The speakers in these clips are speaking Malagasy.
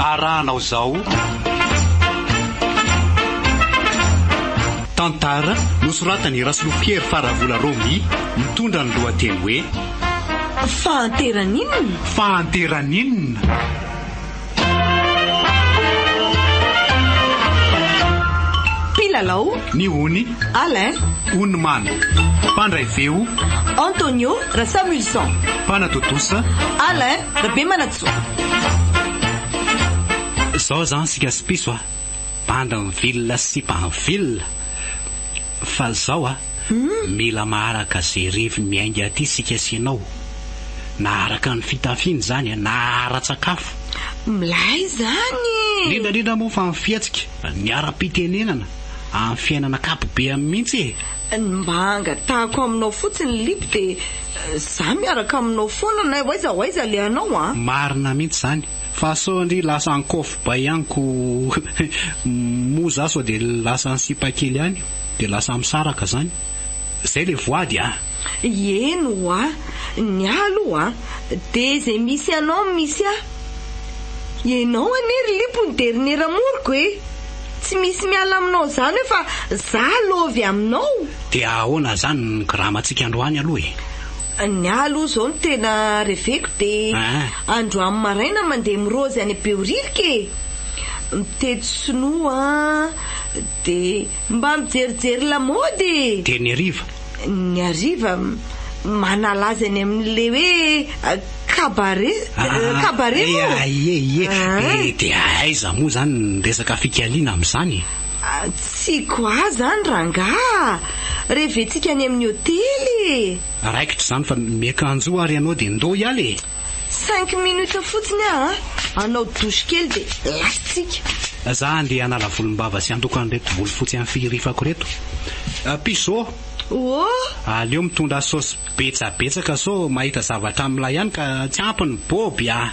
Arahanao izao Tantara nosoratan'i Rasolofiery Faravola Romy mitondra ny lohateny hoe. Fahanteran'inona? Fahanteran'inona? Mpilalao. Ny ony. Alain. Onimana. Mpandray feo. Antonio Rasamulson. Mpanatontosa. Alain Rabemanantsoa. Zao zany sika sy piso a! Bandy mivilina sy sipa mivilina! Fa zao a! Mila maharaka ze revy miainga aty sika sy enao. Na araka ny fitafiana izany na ara-tsakafo. Milay zany e! Indrindra indrindra moa fa ny fihetsika, ny ara-pitenenana, amin'ny fiainana ankapobeany mihitsy e! Ny mba angatahako aminao fotsiny Lip dia za miaraka aminao foana na ho aiza ho aiza alehanao a! Marina mihitsy izany, fa sao ndry lasa ankôfobay ihany ko moa za sao dia lasa ny sipa kely ihany dia lasa misaraka zany, zay le voady a! Eny hoa, ny ahy aloha dia izay misy anao no misy ahy. Ianao anie ry Lipo ny dernier amour-ko e! Tsy misy miala aminao izany hoe fa za love aminao. Dia ahoana izany ny gramantsika androany aloha e? Ny ahy aloha izao no tena reveko dia androany maraina mandeha mirozy any Behoririka e! Mitety sinoa dia mba mijerijery lamaody e! Dia ny hariva? Ny hariva manala azy any amin'ilay hoe cabaret, cabaret moa? Ie, ie, ie. Dia aiza moa izany ny resaka fikaliana amin'izany e? Tsy ko ahy izany rangaha! Reventsika any amin'ny hotely e! Raikitra izany fa miakanjoa ary ianao dia ndao hiala e! Cinq minutes fotsiny aho an! Hanao douche kely dia lasa-tsika. Za andeha hanala volombava sy handoko an'ireto volo fotsy amin'ny fihirifako ireto. Piso! Oh! Aleo mitondra saosy betsabetsaka sao mahita zavatra milay ihany ka tsy ampy ny boby ah!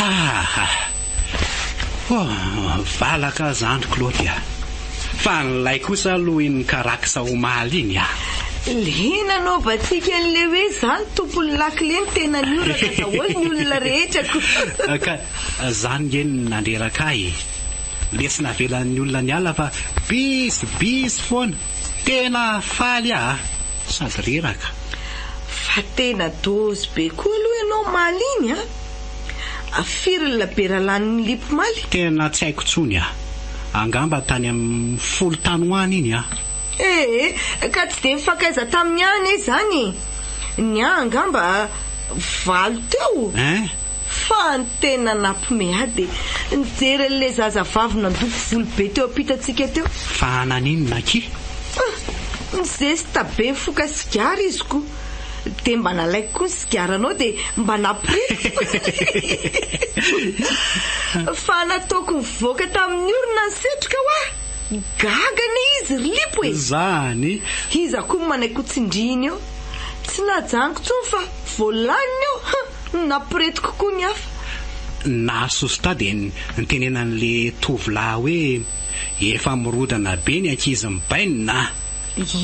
Haha! Oh, valaka zandry Claude a! Fa nilay kosa aloha iny karaksa omaly iny a! Le nanaovantsika an'le hoe za no tompon'ny lakile no tena nioraka daholo ny olona rehetra ko! Ka zany nge no nandreraka ahy e! Le tsy navelan'ny olona niala fa bisy bisy foana! Tena faly aho a! Sady reraka. Fa tena dose be koa aloha ianao omaly iny an! Firy ny labiera lanin'i Lip omaly? Tena tsy haiko intsony a! Angamba tany amin'ny folo tany ho any iny a! Ee, ka tsy dia nifankaiza tamin'ny ahy anie izany e! Ny ahy angamba valo teo. Hein? Fa ny tena nampime ahy dia nijery an'ilay zazavavy nandoko volo be teo ampitantsika teo. Fa naninona akia? Ah! Nizesta be nifoka sigara izy ko! Dia mba nalaiko koa ny sigaranao dia mba nampirimiko. Fa nataoko nivoaka tamin'ny orona ny setroka hoa! Gaga anie izy ry Lipo e! Zany! Iza koa no manaiky ho tsindriana eo? Tsy najanoko intsony fa vao laniny eo, hum! Nampiretiko koa ny hafa. Nahasosotra ahy dia nitenenan'ilay tovolahy hoe efa mirodana be ny ankizy mibainina a!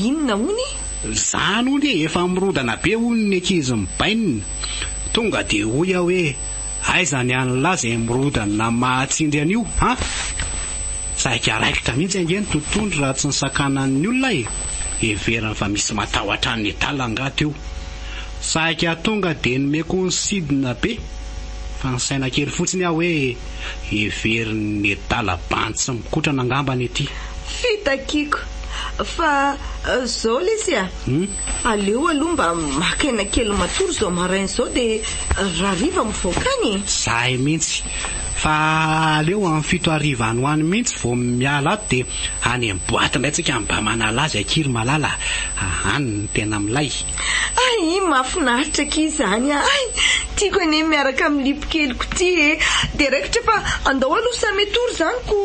Inona hono e? Zany hono e, efa mirodana be hono ny ankizy mibainina. Tonga dia hoy aho hoe aiza ny an'lah izay mirodana mahatsindry an'io an? Saika raikitra mihitsy ange ny totohondry raha tsy nisakanan'ny olona e! Heveriny fa misy matahotra an'i nedala angaha teo. Saika tonga dia nomeko ny sidina be fa nisaina kely fotsiny aho hoe heverin'i nedala bandy tsy mikotrana angambany ity. Fitakiako. Fa zao lesy a! Aleo aloha mba maka aina kely matory izao maraina izao dia rahariva mivoaka any e! Zay mihitsy. Fa aleo amin'ny 7 hariva any ho any mihitsy vao miala ato dia any amin'ny boaty indray tsika mba manala azy akia ry Malala a! Any no tena milay. Hay, mahafinaritra akia izany a! Hay, tiako anie ny miaraka amin'ny lipo keliko ity e! Dia raikitra fa andao aloha samy hatory izany ko!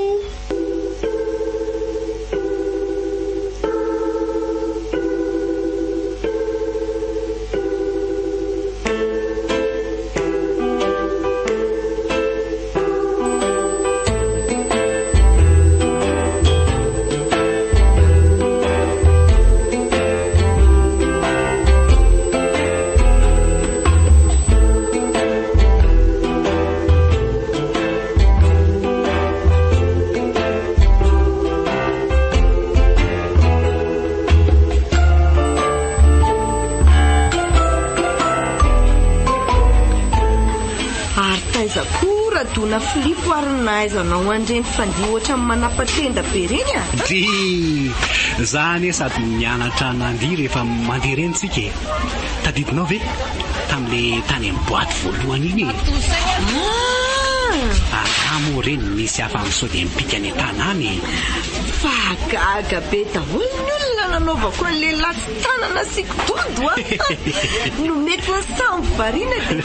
Ary taiza koa Radona Filipo ary ny nahaizanao an'ireny fandihy ohatran'ny manapa-tenda be ireny a? Drii! Za anie sady nianatra nandihy rehefa mandeha ireny tsika e! Tadidinao ve? Tamin'le tany amin'ny boaty voalohany iny e! Ah! Angaha moa ireny misy hafa amin'ny sao dia mipika any an-tanàna e! Fa gaga be daholo ny olona nanaovako an'le latsi-tanana sy kidodo a! Nomeko ny sambo variana dia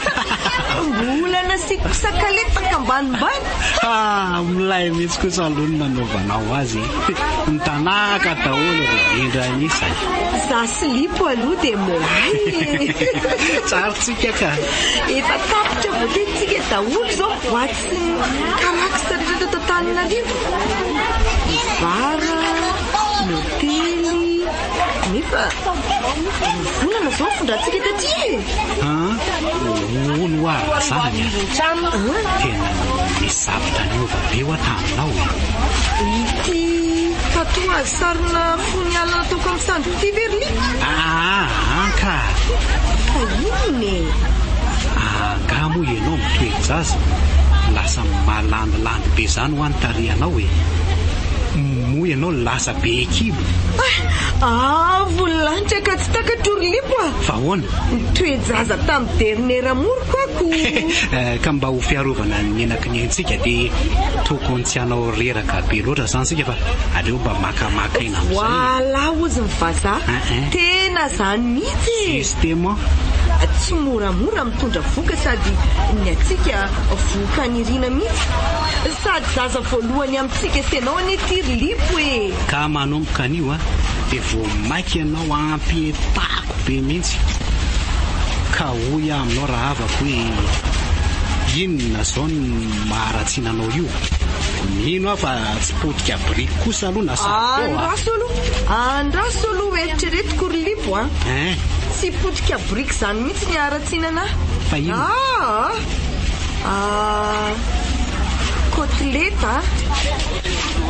mbola nasiako sakaletaka ambanimbany. Ah, milay mihitsy kosa aloha ny nanaovanao azy e! Mitanahaka daholo ry vendra an'isany. Za sy Lipo aloha dia milay e! Tsara tsika ka! Efa tapitra voatetintsika daholo izao ny boaty sy ny karax rehetra teto Antananarivo. Ny bar, ny hotely, nefa 2 volana izao nifindrantsika taty e! An, hono hoa razanany a! Tena nisy zavatra niova be hoa taminao e! Ity tatouage sarina fony alina nataoko amin'ny sandriko ity ve ry Lipo? Aa an ka! Fa inona e? Angaha moa ianao mitoe-jaza lasa malandilandy be izany hoa ny tarehinao e? Moa ianao lasa be kibo? Avo ny lanitra ka tsy takatro ry Lipo a! Fa ahoana? Nitoe-jaza tamin'ny dernier amour-ko aho ko! Ka mba ho fiarovana ny menaky ny aintsika dia tokony tsy hanao reraka be loatra izany isika fa aleo mba makamaka aina amin'izay e! Voilà hozy ny vazaha, tena izany mihitsy e! Justement! Tsy moramora mitondra vohoka sady ny antsika vohoka nirina mihitsy. Sady zaza voalohany amintsika sy ianao anie ity ry Lipo e! Ka manomboka anio dia vao maika ianao hampietako be mihitsy. Ka hoy aho aminao rahavako hoe inona izao no maharatsiana anao io? Mino aho fa tsy potika biriky kosa aloha na saribao a! Andraso aloha, andraso aloha eritreretiko ry Lipo a! Hein? Tsy potika biriky izany mihitsy ny haharatsiana anah. Fa inona? Aa! Ah! Côtelette a!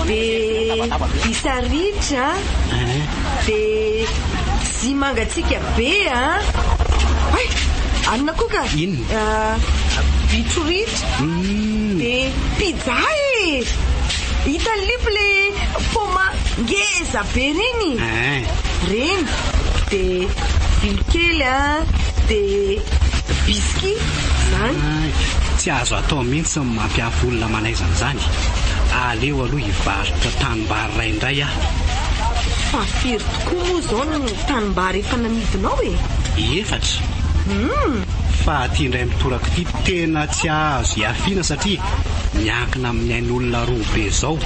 Dia bisaritra a! Hein? Dia zy mangatsiaka be a! Hay! Anona koa ka! Inona? Bitro ritra. Dia pizza e! Hitan'i Lipo le paoma ngeza be reny? Hein? Reny. Dia vilo kely a! Dia biscuit zany. Hay! Tsy azo atao mihitsy ny mampiafy olona manaiza an'izany. Aleo aloha hivarotra tanimbary iray indray aho. Fa firy tokoa moa izao ny tanimbary efa namidinao e? Efatra. Fa aty indray mitoraka ity tena tsy azo iafiana satria miankina amin'ny ain'olona roa be izao,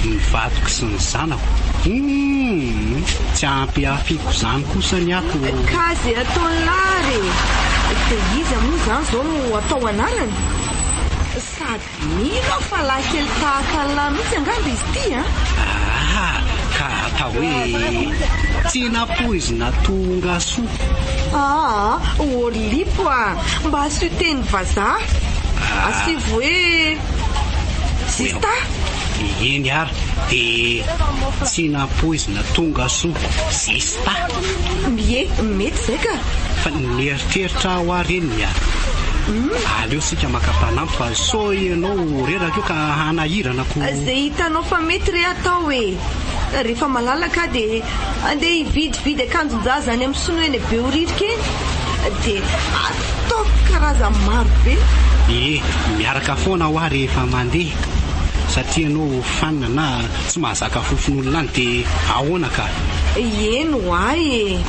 ny vadiko sy ny zanako. Humm! Tsy ampy hiafiako izany kosa ny ato. Ka ze ataon'lah ary e! Dia iza moa izany izao no atao anarany? Sady Mino aho fa lahy kely tahaka an'lah mihitsy angamba izy ity an! Aa ka atao hoe tsy nampoizina tonga soa. Aa Orlipo a! Mba asio teny vazaha! Asivo hoe Zista! Eny ary dia tsy nampoizina tonga soa Zista! Ie, mety izay ka! Fa nieritreritra aho ary eny a! Aleo isika maka mpanampy fa sao ianao ho reraka eo ka hanahirana ko. Izay hitanao fa mety re atao e! Rehefa malalaka aho dia andeha hividividy akanjon-jaza any amin'ny sinoa eny Behoririka eny. Dia ataoko karazany maro be. Ee, miaraka foana hoa rehefa mandeha. Satria ianao fanina na tsy mahazaka fofon'olona any dia ahoana ka? Eny hoa e!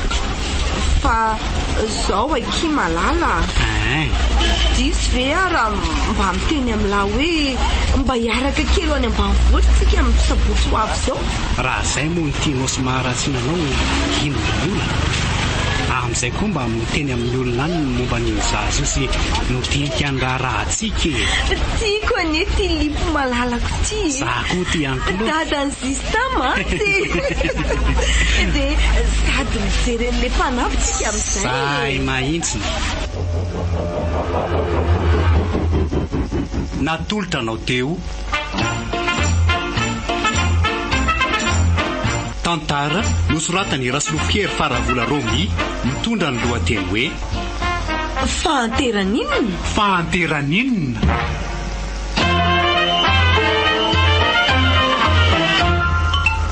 Fa zao akia malala a! Ein! Diso ve aho raha mba miteny amin'lah hoe mba hiaraka kely ho any ambanivohitra tsika amin'ny sabotsy ho avy izao? Raha zay moa no tianao sy maharatsiana anao inona ny olana? Amin'izay koa mba miteny amin'ny olona any ny momba an'iny zaza io sy midinika ny raharahantsika e! Tiako anie ity lipo malalako ity e! Za koa tia an'i Klo. Dadan'i Zista mantsy e! Dia sady mijery an'ilay mpanampy tsika amin'izay e! Zay mahintsiny. Natolotra anao teo. Tantara nosoratan'i Rasolofohery Faravola Romy mitondra ny lohateny hoe. Fahanteran'inona? Fahanteran'inona?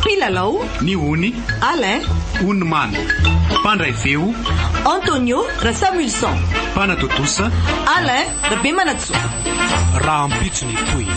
Mpilalao. Ny ony. Alain. Ony mamy. Mpandray feo. Antonio Rasamulson. Mpanatontosa. Alain Rabemanantsoa. Rahampitso ny tohiny.